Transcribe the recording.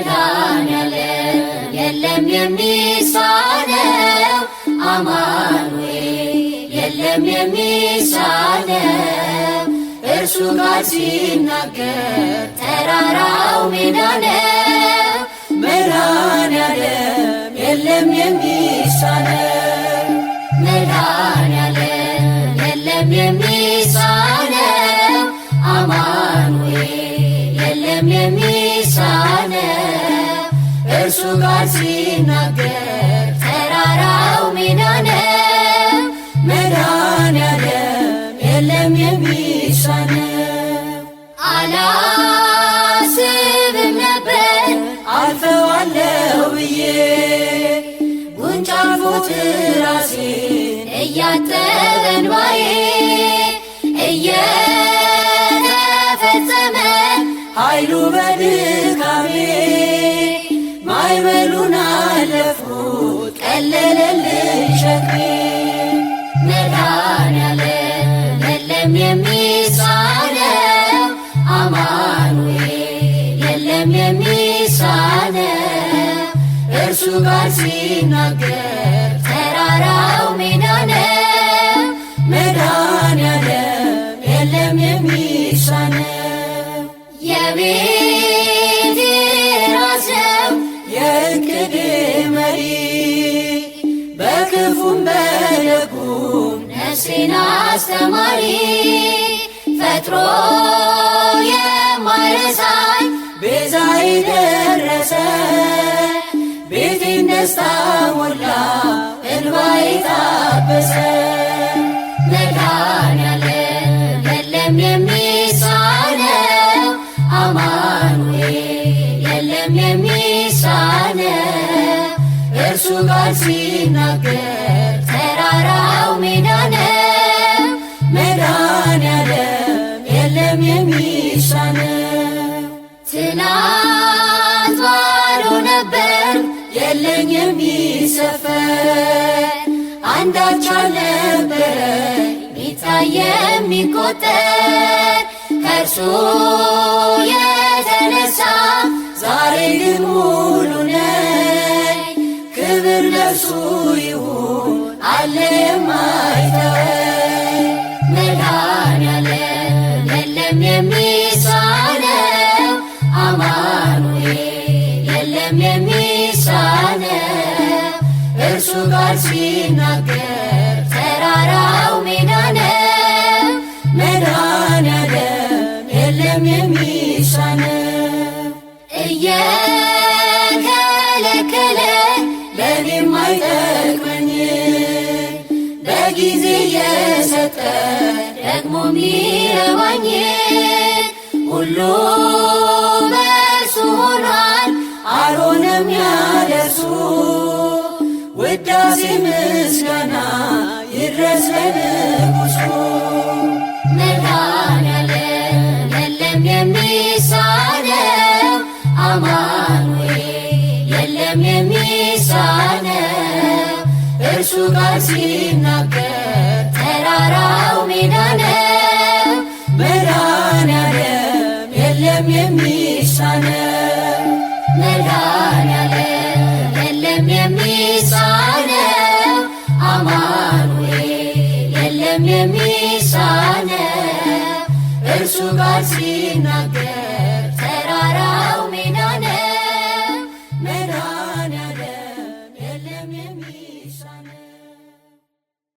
መድኃኔዓለም የለም የሚሳነው፣ አማኑኤል የለም የሚሳነው። እርሱ ቃል ሲናገር ተራራው ሜዳ ነው። መድኃኔዓለም የለም የሚሳነው። መድኃኔዓለም የለም የሚሳነው፣ አማኑኤል የለም የሚሳነው። እርሱ ቃል ሲናገር ተራራው ሜዳ ነው። መድኃኔዓለም የለም የሚሳነው። አላስብም ነበር አልፈዋለሁ ብዬ ጉንጭ አልፎት ራሴን እያጠበ እንባዬ እየተፈጸመ ኃይሉ በድካሜ ማዕበሉን አለፍኩት ቀለለልኝ ሸክሜ። መድኃኔዓለም የለም የሚሳነው፣ አማኑኤል የለም የሚሳነው። እርሱ ቃል ሲናገር ተራራው ሜዳ ነው። መድኃኔዓለም የለም የሚሳነው። የቤቴ ራስ ነው የእቅዴ መሪ በክፉም በደጉም ነፍሴን አስተማሪ፣ ፈጥሮ የማይረሳኝ ቤዛዬ ደረሰ፣ ቤቴን ደስታ ሞላ፣ እንባዬ ታበሰ። መድኃኔዓለም የለም የሚሳነው፣ አማኑኤል የለም የሚሳነው። እርሱ ቃል ሲናገር ተራራው ሜዳ ነው። መድኃኔዓለም የለም የሚሳነው። ትናንት ባዶ ነበር የለኝ የሚሰፈር አንዳች አልነበረ ቢታይ የሚቆጠር ከእርሱ የተነሳ ዛሬ ግን ሙሉ ነኝ። ክብር ለእርሱ ይሁን አለ የማይተወኝ። መድኃኔዓለም የለም የሚሳነው፣ አማኑኤል የለም የሚሳነው። እርሱ ቃል ሲናገር ተራራው ሜዳ ነው። መድኃኔዓለም የለም የሚሳነው። እየከለከለ ለእኔ የማይጠቅመኝ በጊዜ የሰጠ ደግሞ ሚረባኝ ሁሉ በእርሱ ሆኗል። አልሆነም ያለ እርሱ። ውዳሴ ምስጋና ይድረስ ለንጉሱ። መድኃኔዓለም የለም የሚሳነው፣ አማኑኤል የለም የሚሳነው። እርሱ ቃል ሲናገር ተራራው ሜዳ ነው። መድኃኔዓለም የለም የሚሳነው። መድኃኔዓለም የለም የሚሳነው፣ አማኑኤል የለም የሚሳነው። እርሱ ቃል ሲናገር ተራራው ሜዳ ነው። መድኃኔዓለም የለም የሚሳነው።